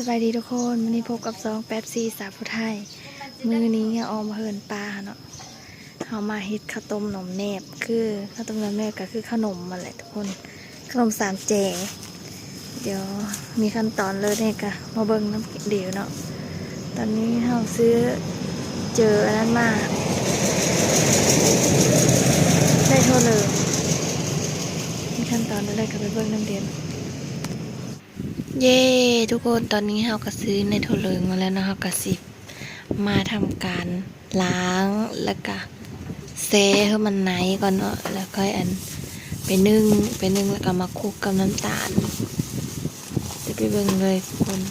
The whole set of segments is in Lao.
ສະບາຍດີທຸກຄົນ ມື້ນີ້ພົບກັບຊ່ອງແປັບຊີສາວຜູ້ໄທ. ມື້ນີ້ເຮົາອອກມາເຫີນປ່າເນາະ ເຮົາມາເຮັດເຂົ້າຕົ້ມໜົມແນບ ຄືເຂົ້າຕົ້ມໜົມແນບກໍຄືເຂົ້າໜົມຫັ້ນແຫຼະທຸກຄົນ ເຂົ້າໜົມສາມແຈ. ດຽວມີຂັ້ນຕອນເລີຍ ນີ້ກໍມາເບິ່ງນຳດຽວເນາະ. ຕອນນີ້ເຮົາຊື້ ເຈີອັນນັ້ນມາ ໄດ້ທົ່ວເລີງ ມີຂັ້ນຕອນແນວໃດກໍໄປເບິ່ງນຳດຽວ. ເຢ້ ທຸກຄົນ ຕອນນີ້ເຮົາກໍຊື້ໃນຖົ່ວເລິງມາແລ້ວເນາະ ເຮົາກໍຊິມາທຳການລ້າງ ແລ້ວກໍແຊ່ໃຫ້ມັນໄນກ່ອນເນາະ ແລ້ວຄ່ອຍອັນ ໄປໜຶ້ງ ໄປໜຶ້ງ ແລ້ວກໍມາຄຸກກັບນ້ຳຕານ. ດຽວໄປເບິ່ງເລີຍທຸກຄົນ.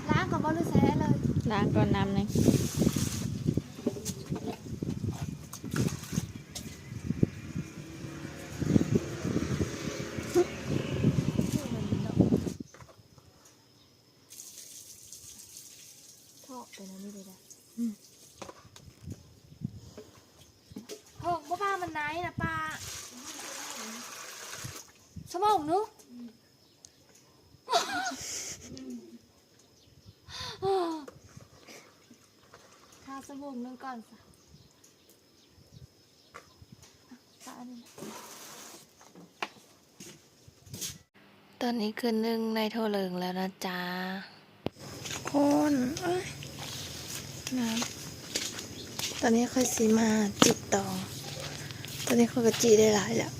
ລ້າງກ່ອນບໍ່ ຫຼື ແຊ່ເລີຍ? ລ້າງກ່ອນນ້ຳນີ້. ເທາະໄປນຳນີ້ເລີຍ. ອືມ ເຮີ້ຍ ບໍ່ວ່າມັນໄນນະປ້າ ຊົ່ວໂມງໜຶ່ງ. ຖ້າຊົ່ວໂມງໜຶ່ງກ່ອນຊະ. ຕອນນີ້ຄືໜຶ້ງໃນຖົ່ວເລິງແລ້ວນະຈ໊ະ ຄົນ ເອີຍ ງາມ. ຕອນນີ້ຂ້ອຍຊິມາຈິກຕໍ່ ຕອນນີ້ຂ້ອຍກໍຈິໄດ້ຫຼາຍແລ້ວ.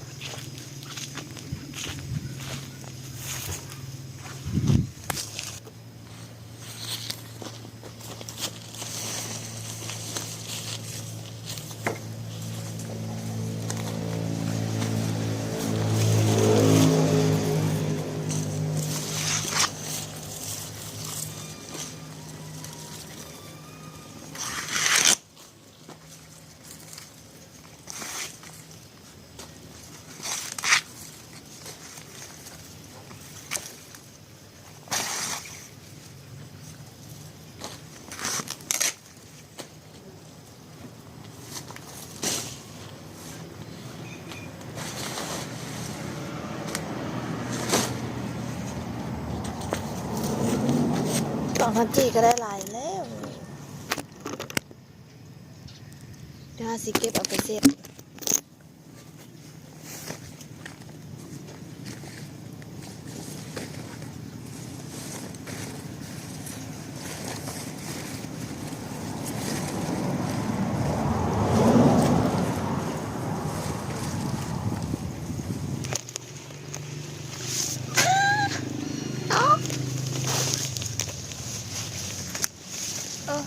ສອງສາມຈີກໍໄດ້ຫຼາຍແລ້ວ. ດຽວເຮົາຊິເກັບເອົາໄປເຊັດ. ເອີ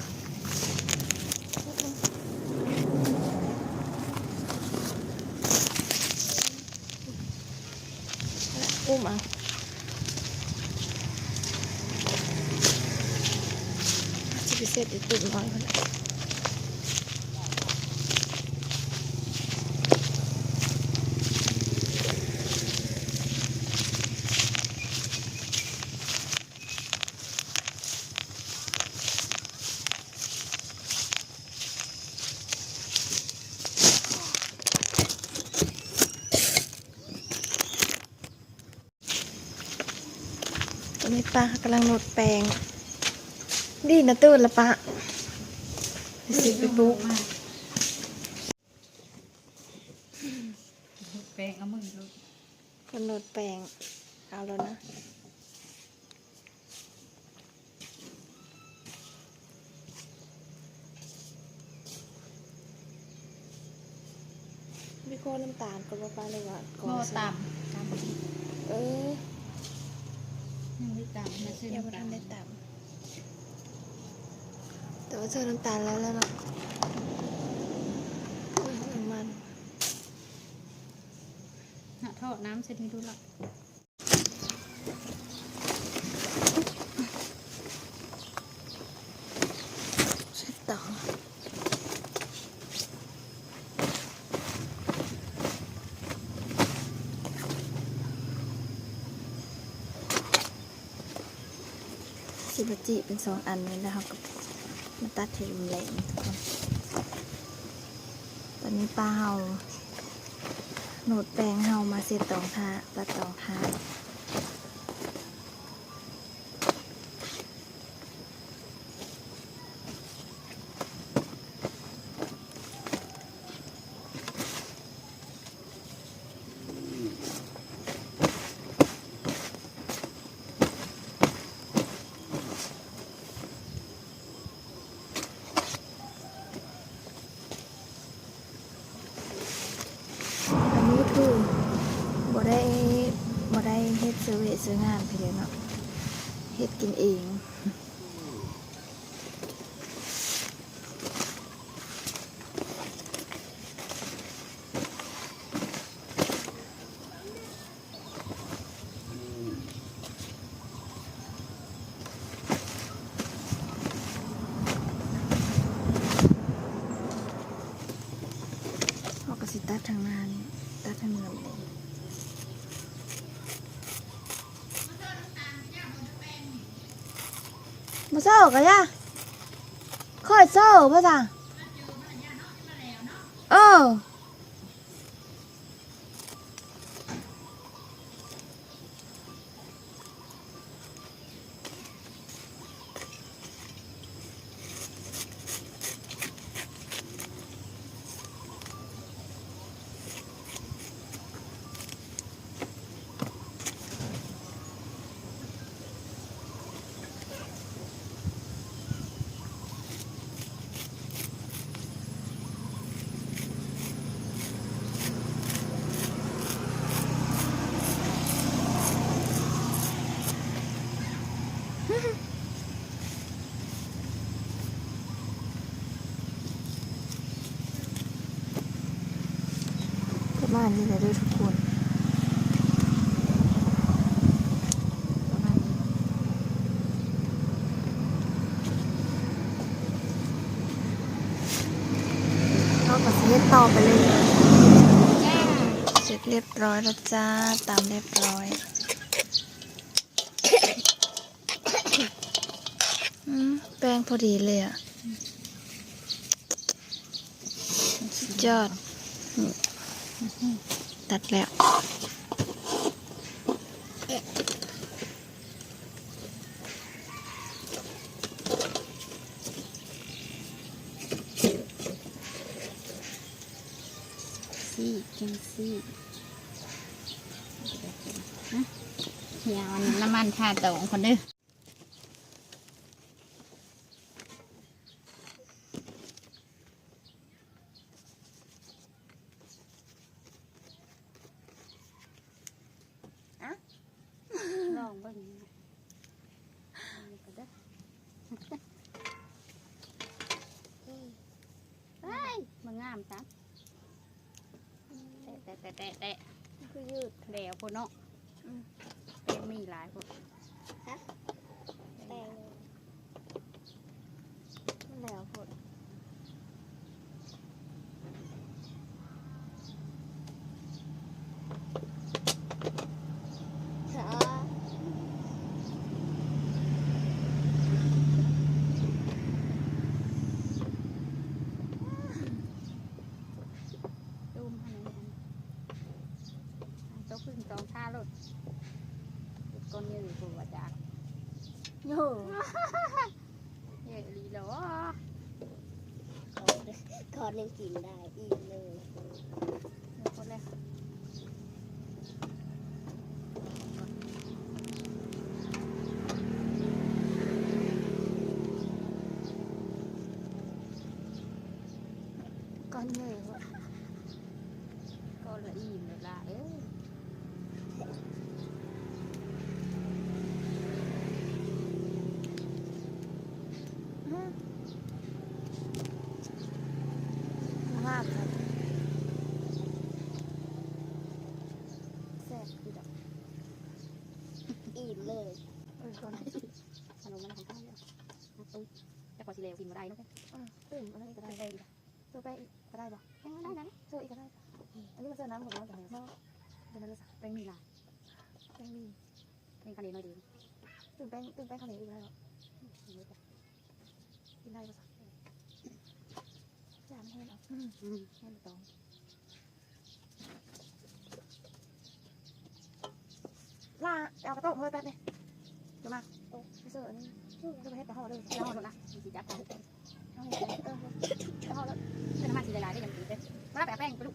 ອຸ້ມເອົາ ຊິໄປເຊັດອີກຕຸ່ມນ້ອຍພຸ້ນແຫຼະ. ຕອນນີ້ປ້າກຳລັງນົດແປ້ງ ດີນະ ຕື່ນລະປ້າ ຊິໄປປຸກ ແປ້ງເອົາມືໂລດ ເພິ່ນນົດແປ້ງເອົາແລ້ວນະ. ມີຄົວນ້ຳຕານກໍບໍ່ປານໃດວ່າ ບໍ່ຕຳ ຕຳ ເອີ ຍັງບໍ່ໄດ້ຕຳ ມາຊື້ ຍັງບໍ່ທັນໄດ້ຕຳ ແຕ່ວ່າໃສ່ນ້ຳຕານແລ້ວແລ້ວເນາະ. ໂອ້ຍ ນ້ຳມັນ ຫາເທາະນ້ຳໃສ່ນີ້ດູລະ. ເຊັດຕໍ່ ເ ຊິມາຈີ້ເປັນສອງອັນນີ້ ແລ້ວເຮົາກໍມາຕັດໃຫ້ແຫຼມໆ ທຸກຄົນ. ຕອນນີ້ປ້າເຮົາໂນດແປ້ງເຮົາມາເຊັດຕອງຖ້າ ຕັດຕອງຖ້າ. ອັນນີ້ຄືບໍ່ໄດ້ ບໍ່ໄດ້ເຮັດສະເວະສະຫງ່ານເທື່ອເນາະ ເຮັດກິນເອງ. ເຮົາກໍຊິຕັດທາງໜ້ານີ້ ຕັດໃຫ້ໝົດເລີຍ. ບໍ່ເຊົາກໍຢ່າ ຄ່ອຍເຊົາບໍ່ຊະ ເອີ. ປະມານນີ້ແຫຼະເດີທຸກຄົນ ປະມານນີ້ ເຮົາກໍຊິເຮັດຕໍ່ໄປເລື້ອຍໆ. ເສັດຮຽບຮ້ອຍແລ້ວຈ້າ ຕຳຮຽບຮ້ອຍ. ອືມ ແປ້ງພໍດີເລີຍອະ ສຸດຍອດ. ຕັດແລ້ວ ຊີ້ ຈັ່ງຊີ້ ຫາ ດຽວເອົານ້ຳມັນທາຕອງກ່ອນເດີ. ອະ ລອງເບິ່ງ ນີ້ກໍເດີ ເອີຍ ມັນງາມຈັງ. ແຕະ ແຕະ ແຕະ ແຕະ ແຕະ ຄືຍືດ ແຫຼວໂພດເນາະ. ອືມ ແປ້ງມີຫຼາຍໂພດ ຮະ ແປ້ງ ມັນແຫຼວໂພດ. ຕູມຫັ້ນແຫຼະ ຕົກຂຶ້ນສອງທ່າໂລດ ເຮັດກ່ອນເຍີໂພດວ່າຈາກ ໂຍ ເຍອີ່ຫຼີເນາະ ກ່ອນ ກ່ອນຍັງກິນໄດ້ອີກເລີຍ ເຍໂພດແລ້ວ. ກ້ອນໃຫຍ່ເນາະ ກ້ອນລະອີ່ມແລ້ວລະເອີຍ. ອືມ ງາມເນາະ ແຊບຄືດອກ ອີ່ມເລີຍ. ເອີ ກ່ອນ ຂະໜົມມັນຂອງເຂົາເນາະ ເອີ ຈັກວ່າຊິແລ້ວກິນບໍ່ໄດ້ເນາະ. ເອີ ຕື່ມອັນນັ້ນອີກກໍໄດ້ ເຕີມແປ້ງອີກກໍໄດ້ບໍ່? ເອີ ໄດ້ນະ ເຕີມອີກກໍໄດ້. ອັນນີ້ມັນເຕີມນ້ຳຂອງເຮົາ ແປ້ງມີຫຼາຍ ແປ້ງມີ ແປ້ງຄາເນໜ້ອຍດຽວ ຕື່ມແປ້ງ ຕື່ມແປ້ງຄາເນອີກກໍໄດ້ບໍ່? ກິນໄດ້ບໍ່ຊະ? ຈານແຫ້ງເອົາ ອືມ ແຫ້ງບໍ່ຕ້ອງ ລາ ເອົາກະໂຕະເຮີຍແປັບນີ້ ເດີມາ ໂຕະເຊີອັນນີ້ ເດີໄປເຮັດກະເຫາະເດີ ກະເຫາະໂລດນະ ຊິຈັບເອົາ ເອົາເຮັດ ເອີ ກະເຫາະໂລດ ເອີ ນ້ຳມັນຊິຫຼາຍໆ ໄດ້ຍັງດີເດ້ ລາ ໄປເອົາແປ້ງໄປລູກ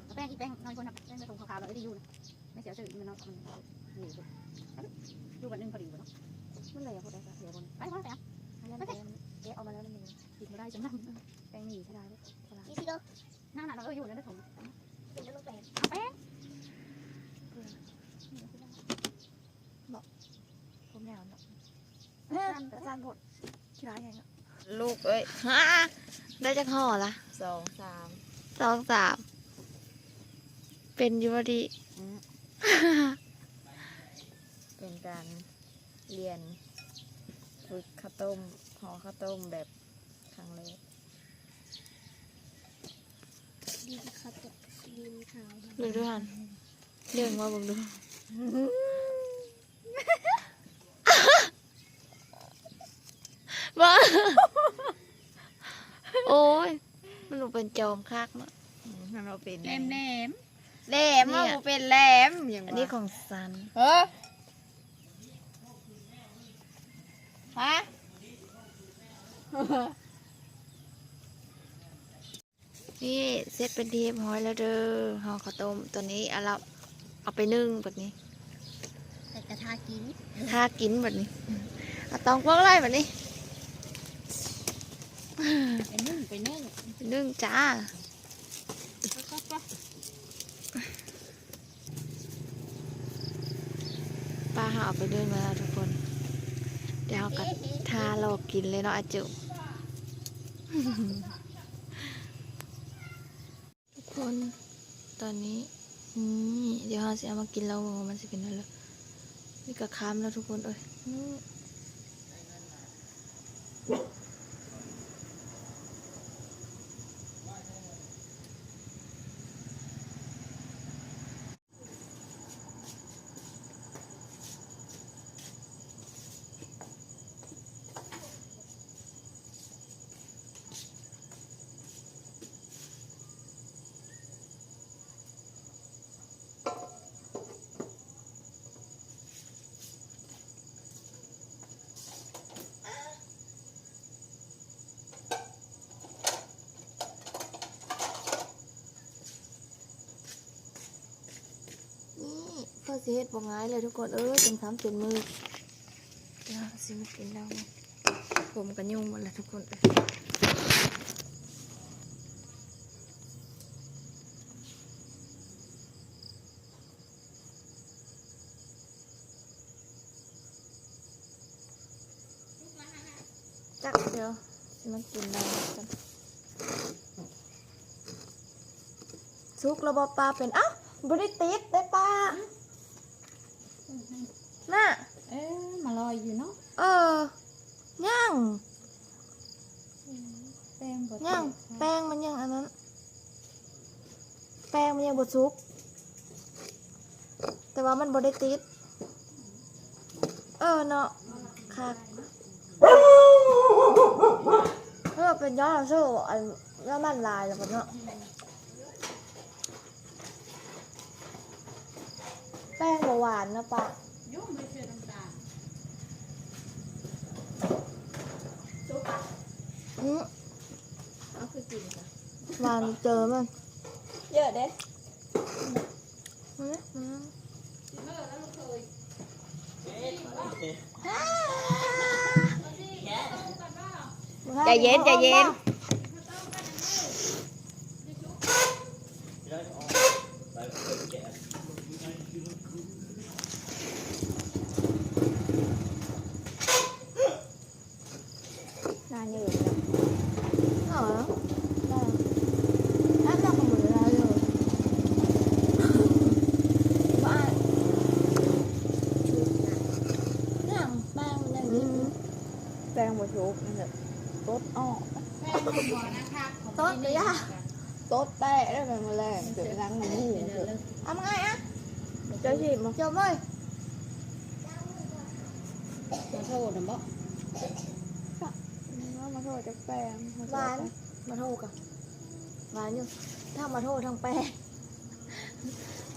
ເອົາແປ້ງອີກ ແປ້ງນ້ອຍຄົນນະ ແປ້ງກະໂຕະຂາວໆ ເລີຍໄດ້ຢູ່ນະ ແມ່ຊິເອົາຊື້ອີກ ມັນເນາະ ມັນ ນີ້ ຢູ່ບັດໜຶ່ງພໍດີບໍ່ເນາະ ມັນເລີຍບໍ່ໄດ້ ເດີ ໄປ ພໍແລ້ວ ອັນນັ້ນແປ້ງ ເອະ ເອົາມາແລ້ວມັນມີ ກິນບໍ່ໄດ້ ຈຳນຳ ແປ້ງໝີ່ ເສຍດາຍເດ້ ເສຍດາຍ ນີ້ຊິໂດ ນັ້ນນະ ເອີ ຢູ່ໃນຖົງ ເປັນແລ້ວແປ້ງ ເອົາແປ້ງ ເນາະ ຜົມຍາວເນາະ ເອີ ກະສັ້ນໂພດ ຂີ້ຮ້າຍແຮງເນາະ ລູກເອີຍ ຮະ ໄດ້ຈັກຫໍ່ລະ? ສອງສາມ ສອງສາມ ເປັນຢູ່ບໍ່ດີ ອືມ ເປັນການ ລຽນຝຶກເຂົ້າຕົ້ມ ຫໍ່ເຂົ້າຕົ້ມແບບຄັ້ງແລກ ດິນເຂົ້າຕົ້ມ ດິນຂາວ ເບິ່ງດູຫັ້ນ ເລື່ອງວ່າເບິ່ງດູ ບໍ່ ໂອ້ຍ ມັນບໍ່ເປັນຈອມຄັກເນາະ ອືມ ມັນບໍ່ເປັນ ແຫຼມໆ ແຫຼມ ເນຍ ມັນບໍ່ເປັນແຫຼມ ຫຍັງ ອັນນີ້ ວະ ຂອງສັນ ເອີ ຮະ ນີ້ເສັດເປັນທີ່ຮຽບຮ້ອຍແລ້ວເດີ ຫໍ່ເຂົ້າຕົ້ມ ຕອນນີ້ເອົາລະ ເອົາໄປໜຶ້ງບັດນີ້ ແລ້ວກະທາກິນ ທາກິນບັດນີ້ ເອົາຕອງພວກໄລ່ບັດນີ້ ໄປໜຶ້ງ ໄປໜຶ້ງ ໜຶ້ງຈ້າ. ປ້າເຮົາເອົາໄປເດີນມາແລ້ວທຸກຄົນ ດຽວເຮົາກະຖ້າລໍກິນເລີຍເນາະ ອາຈຸ ທຸກຄົນ ຕອນນີ້ ນີ້ ດຽວເຮົາຊິເອົາມາກິນລອງເບິ່ງວ່າມັນຊິເປັນແນວໃດ ນີ້ກະຄ່ຳແລ້ວທຸກຄົນເອີຍ. ນີ້ ເພິ່ນຊິເຮັດບໍ່ງ່າຍເລີຍທຸກຄົນເອີຍ ເປັນຄຳເປັນມື້. ດຽວຊິມາກິນນຳ ຜົມກະຫຍຸ້ງໝົດແລ້ວທຸກຄົນເອີຍ. ຈັກ ດຽວຊິມາກິນນຳກັນ ສຸກແລ້ວບໍ່? ປ້າເປັນ ອ້າວ ບໍ່ໄດ້ຕິດເດ້ປ້າ ນະ ເອີ ມາລອຍຢູ່ເນາະ ເອີ ຍັງ ແປ້ງບໍ່ ຍັງ ແປ້ງມັນຍັງອັນນັ້ນ ແປ້ງມັນຍັງບໍ່ສຸກ ແຕ່ວ່າມັນບໍ່ໄດ້ຕິດ ເອີເນາະ ຄັກ ເອີ ເປັນຍ້ອນເຮົາໃຊ້ອັນນ້ຳມັນຫຼາຍແລ້ວເນາະ. ແປ້ງບໍ່ຫວານນະປ້າ ອື ເອົາຄືກິນ ຫວານເຈີມັນ ເຢີະເດ້ ອື ອື ໃຈເຢັນ ໃຈເຢັນ. ໜ້າເຍີ້ນເນາະ ເອີ ໄດ້ ແລ້ວເຮົາກະໝົດເວລາເລີຍ ບ້ານ ຍັງ ແປ້ງມັນຍັງ ອື ດີ ແປ້ງບໍ່ສຸກ ມັນແບບ ຕົດອອກ ແປ້ງມັນບໍ່ນະຄັບ ຕົດກະຢ່າ ຕົດແຕະໄດ້ແມ່ນມື້ແລງ ເປັນຫຼັງໜູ ເອົາມາງ່າຍອະ ເຈົ້າຊິມາ ຈົບເລີຍ ຂໍໂທດນຳບໍ? ເອົາມາໂທຈັກແປ້ງ ຫວານ ມາໂທກະຫວານຢູ່ ທັງມາໂທທັງແປ້ງ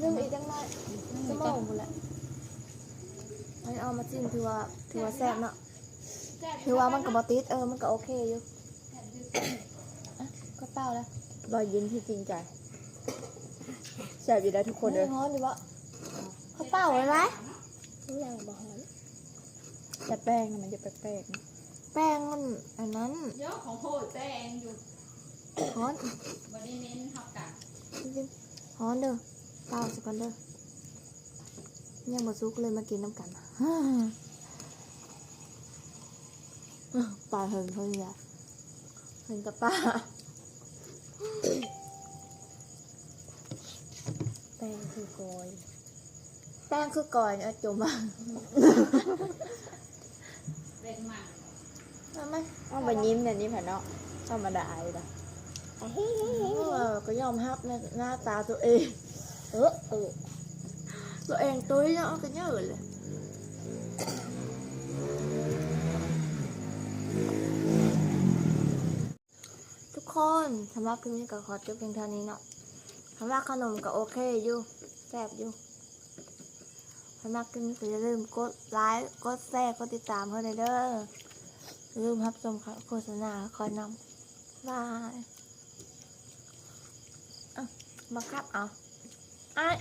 ໜຶ່ງອີກຈັກໜ້ອຍ ຊົ່ວໂມງພຸ້ນແຫຼະ. ອັນນີ້ເອົາມາຈິ້ມ ຖືວ່າ ຖືວ່າແຊບເນາະ ຖືວ່າມັນກະບໍ່ຕິດ ເອີ ມັນກະໂອເຄຢູ່. ອະ ກະເປົ່າແລ້ວ ຮອຍຍິ້ມທີ່ຈິງໃຈ ແຊບຢູ່ໄດ໋ທຸກຄົນເດີ. ຮ້ອນຢູ່ບໍ່? ກະເປົ່າໄວ້ໄວ້ ຍັງບໍ່ຮ້ອນ ແຕ່ແປ້ງມັນຈະແປກໆ ແປ້ງມັນອັນນັ້ນ ເຍາະ ຂອງໂພດແປ້ງຢູ່ ຮ້ອນ ບໍ່ໄດ້ເນັ້ນເທົ່າກັນ ຮ້ອນເດີ ເປົ່າສາກ່ອນເດີ. ຍັງບໍ່ສຸກເລີຍ ມາກິນນຳກັນ ປາເຫັນເພິ່ນລະ ເຫັນແຕ່ປາ ແປ້ງຄືກອຍ ແປ້ງຄືກອຍ ເອົາຈົມມາ ເປັນໝາກ ເອົາມາ ເອົາມາຍິ້ມແນວນີ້ພະເນາະ ທຳມະດາຢູ່ລະ ເອີ ກະຍອມຮັບໃນໜ້າຕາໂຕເອງ ເອີ ໂຕ ໂຕເອງຕຸ້ຍເນາະ ກະເຍີເລີຍ. ທຸກຄົນ ສຳລັບຄລິບນີ້ກະຂໍຈົບພຽງເທົ່ານີ້ເນາະ ສຳລັບຂະໜົມກະໂອເຄຢູ່ ແຊບຢູ່. ໃຜມັກຄລິບນີ້ກະຢ່າລືມກົດໄລ ກົດແຊ ກົດຕິດຕາມເຮົາແດ່ເດີ ຢ່າລືມຮັບຊົມໂຄສະນາຂ້ອຍນຳ ບາຍ. ເອົ້າ ບັງຄັບເອົາ ອ້າຍ.